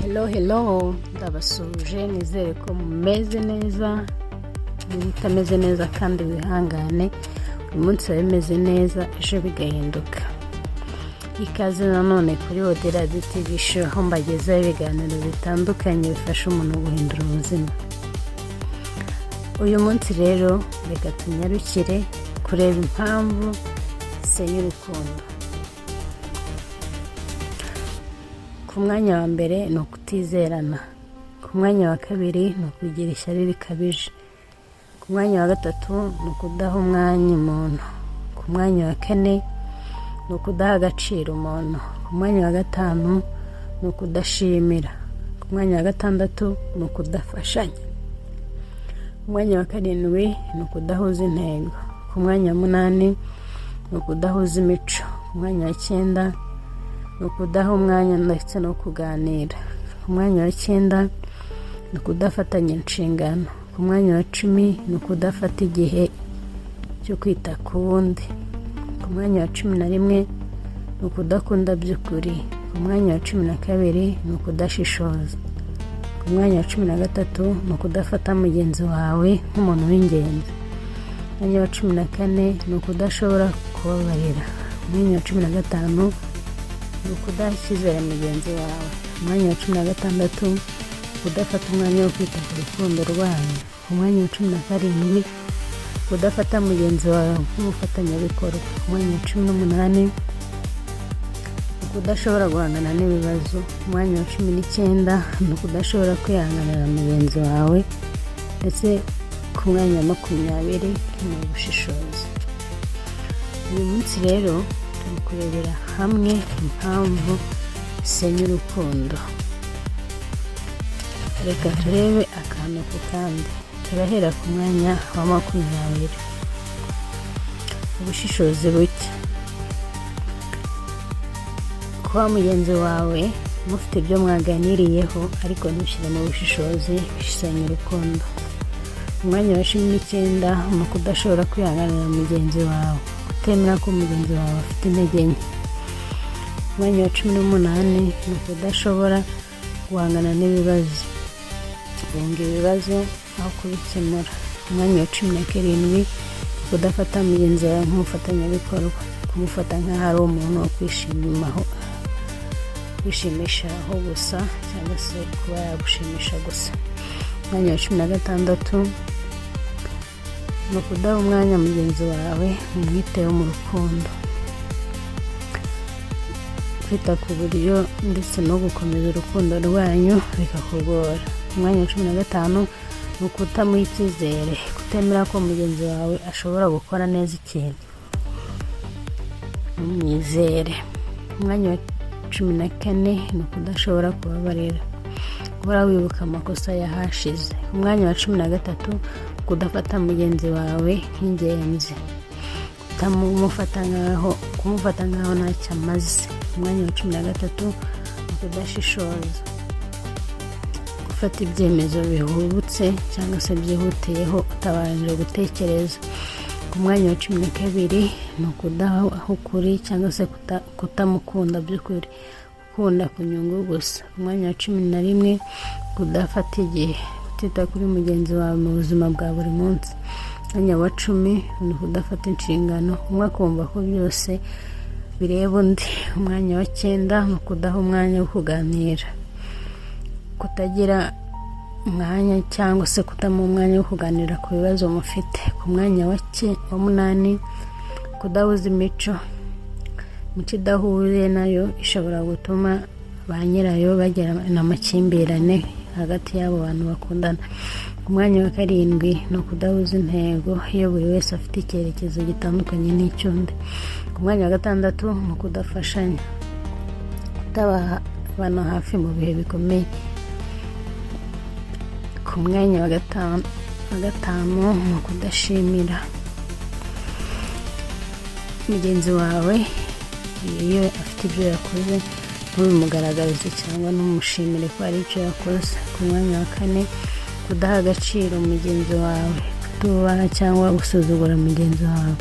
Hello, hello, ndabasuhuje. Nizere ko mumeze neza. Niba utameze neza kandi wihangane, uyu munsi biba bimeze neza, ejo bigahinduka. Ikaze nanone kuri Oderadi TV Show, aho mbagezaho ibiganiro bitandukanye bifasha umuntu guhindura ubuzima. Uyu munsi rero reka tunyarukire kureba impamvu zisenya urukundo. Ku mwanya wa mbere ni ukutizerana. Ku mwanya wa kabiri ni ukugira ishyari rikabije. Ku mwanya wa gatatu ni ukudaha umwanya umuntu. Ku mwanya wa kane ni ukudaha agaciro umuntu. Ku mwanya wa gatanu ni ukudashimira. Ku mwanya wa gatandatu ni ukudafashanya. Ku mwanya wa karindwi ni ukudahuza intego. Ku mwanya wa munani ni ukudahuza imico. Ku mwanya wa cyenda ni ukudaha umwanya ndetse no kuganira. Ku mwanya wa cyenda ni ukudafatanya inshingano. Ku mwanya wa 10 ni ukudafata igihe cyo kwita ku wundi. Ku mwanya wa 11 ni ukudakunda by'ukuri. Ku mwanya wa 12 ni ukudashishoza. Ku mwanya wa 13 ni ukudafata mugenzi wawe nk'umuntu w'ingenzi. Ku mwanya wa 14 ni ukudashobora kubabarira. Ku mwanya wa 15 ni ukudaha icyizere mugenzi wawe. Ku mwanya wa 16, kudafata umwanya wo kwita ku rukundo rwanyu. Ku mwanya wa 17, kudafata mugenzi wawe nk'umufatanyabikorwa. Ku mwanya wa 18, ukudashobora guhangana n'ibibazo. Ku mwanya wa 19 ni ukudashobora kwihanganira mugenzi wawe. Ndetse ku mwanya wa 20 ni ubushishozi. Uyu munsi rero turi kurebera hamwe impamvu zisenya urukundo. Reka turebe akantu ku kandi. Turahera ku mwanya wa 20, ubushishozi buke. Kuba mugenzi wawe mufite ibyo mwaganiriyeho ariko ntushyire mu bushishozi bisenya urukundo. Umwanya wa 19 ni ukudashobora kwihanganira mugenzi wawe, kutemera ko mugenzi wawe afite intege nke. Umwanya wa 18 ni ukudashobora guhangana n'ibibazo, guhunga ibibazo aho kubikemura. Umwanya wa 17, kudafata mugenzi wawe nk'umufatanyabikorwa, kumufata nk'aho ari umuntu wo kwishimishaho gusa cyangwa se kuba yagushimisha gusa. Umwanya wa 16 ni ukudaha umwanya mugenzi wawe, umwiteho mu rukundo, kwita ku buryo ndetse no gukomeza urukundo rwanyu bikakugora. Umwanya wa 15 ni ukutamuha icyizere, kutemera ko mugenzi wawe ashobora gukora neza ikintu, ntumwizere. Umwanya wa 14 ni ukudashobora kubabarira, guhora wibuka amakosa y'ahashize. Umwanya wa 13, kudafata mugenzi wawe nk'ingenzi, kumufata nkaho ntacyo amaze. Umwanya wa 13 ni ukudashishoza, gufata ibyemezo bihubutse cyangwa se byihutiyeho utabanje gutekereza. Ku mwanya wa 12 ni ukudaha ukuri cyangwa se kutamukunda by'ukuri, gukunda ku nyungu gusa. Ku mwanya wa 11, kudafata igihe, kutita kuri mugenzi wawe mu buzima bwa buri munsi. Umwanya wa 10 ni ukudafata inshingano, umwe akumva ko byose bireba undi. Umwanya wa cyenda ni ukudaha umwanya wo kuganira, kutagira umwanya cyangwa se kutamuha umwanya wo kuganira ku bibazo mufite. Ku mwanya wa munani, kudahuza imico. Imico idahuye nayo ishobora gutuma ba nyirayo bagirana amakimbirane hagati y'abo bantu bakundana. Ku mwanya wa karindwi ni ukudahuza intego, iyo buri wese afite icyerekezo gitandukanye n'icy'undi. Ku mwanya wa gatandatu ni ukudafashanya, kutababana hafi mu bihe bikomeye. Ku mwanya wa gatanu ni ukudashimira mugenzi wawe. Iyo afite ibyo yakoze ntubimugaragarize cyangwa ntumushimire ko hari icyo yakoze. Ku mwanya wa kane, kudaha agaciro mugenzi wawe, kutubaha cyangwa gusuzugura mugenzi wawe.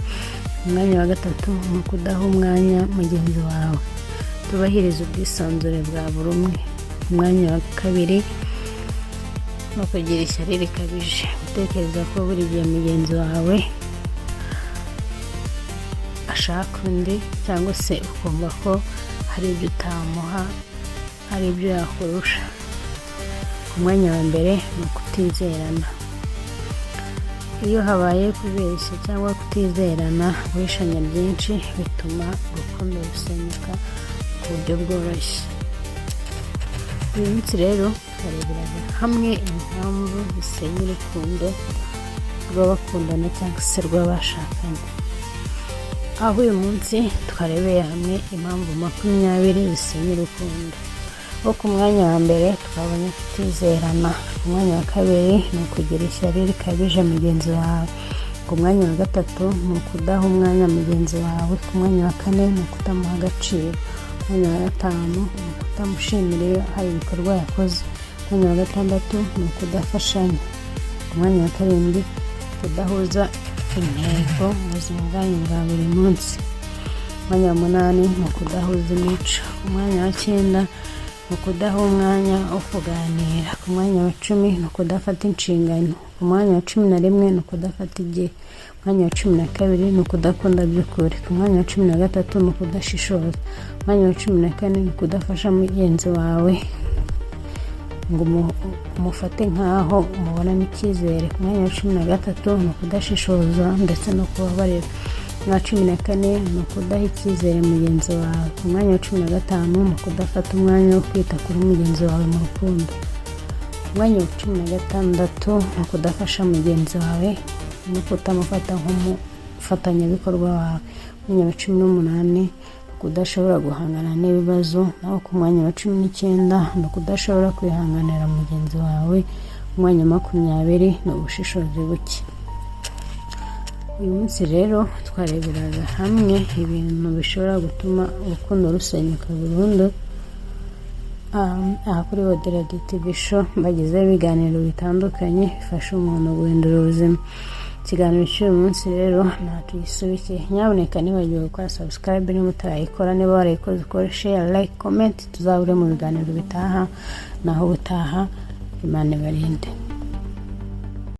Umwanya wa gatatu ni ukudaha umwanya mugenzi wawe, tubahiriza ubwisanzure bwa buri umwe. Ku mwanya wa kabiri ni ukugira ishyari rikabije, gutekereza ko buri gihe mugenzi wawe ashaka undi, cyangwa se ukumva ko hari ibyo utamuha, hari ibyo yakurusha. Ku mwanya wa mbere ni ukutizerana. Iyo habaye kubeshya cyangwa kutizerana, guhishanya byinshi, bituma urukundo rusenyuka ku buryo bworoshye. Uyu munsi rero twareberaga hamwe impamvu zisenya urukundo rw'abakundana cyangwa se rw'abashakanye, aho uyu munsi twarebeye hamwe impamvu 20 zisenya urukundo. Aho ku mwanya wa mbere twabonye kutizerana, ku mwanya wa kabiri ni ukugira ishyari rikabije mugenzi wawe, ku mwanya wa gatatu ni ukudaha umwanya mugenzi wawe, ku mwanya wa kane ni ukutamuha agaciro, ku mwanya wa gatanu ni ukutamushimira iyo hari ibikorwa yakoze, ku mwanya wa gatandatu ni ukudafashanya, ku mwanya wa karindwi kudahuza intego mu buzima bwanyu bwa buri munsi, umwanya wa munani ni ukudahuza imico, ku mwanya wa cyenda ni ukudaha umwanya wo kuganira, ku mwanya wa 10 ni ukudafata inshingano, ku mwanya wa 11 ni ukudafata igihe, ku mwanya wa 12 ni ukudakunda by'ukuri, ku mwanya wa 13 ni ukudashishoza, ku mwanya wa 14 ni ukudafasha mugenzi wawe ngo umufate nk'aho umubonamo icyizere, ku mwanya wa 13 ni ukudashishoza ndetse no kubabarira, ku mwanya wa 14 ni ukudaha icyizere mugenzi wawe, ku mwanya wa 15 ni ukudafata umwanya wo kwita kuri mugenzi wawe mu rukundo, ku mwanya wa 16 ni ukudafasha mugenzi wawe no kutamufata nk'umufatanyabikorwa wawe, ku mwanya wa 18 ni ukudashobora guhangana n'ibibazo, naho ku mwanya wa 19 ni ukudashobora kwihanganira mugenzi wawe, ku mwanya wa 20 ni ubushishozi buke. Uyu munsi rero twareberaga hamwe ibintu bishobora gutuma urukundo rusenyuka burundu. Aha kuri Odera TV Show bagezeho ibiganiro bitandukanye bifasha umuntu guhindura ubuzima. Ikiganiro cy'uyu munsi rero ntatugisubikiye. Nyabuneka ntiwibagirwe gukora subscribe niba utarayikora, niba warayikoze ukore share, like, comment. Tuzahure mu biganiro bitaha. Naho ubutaha, Imana ibarinde.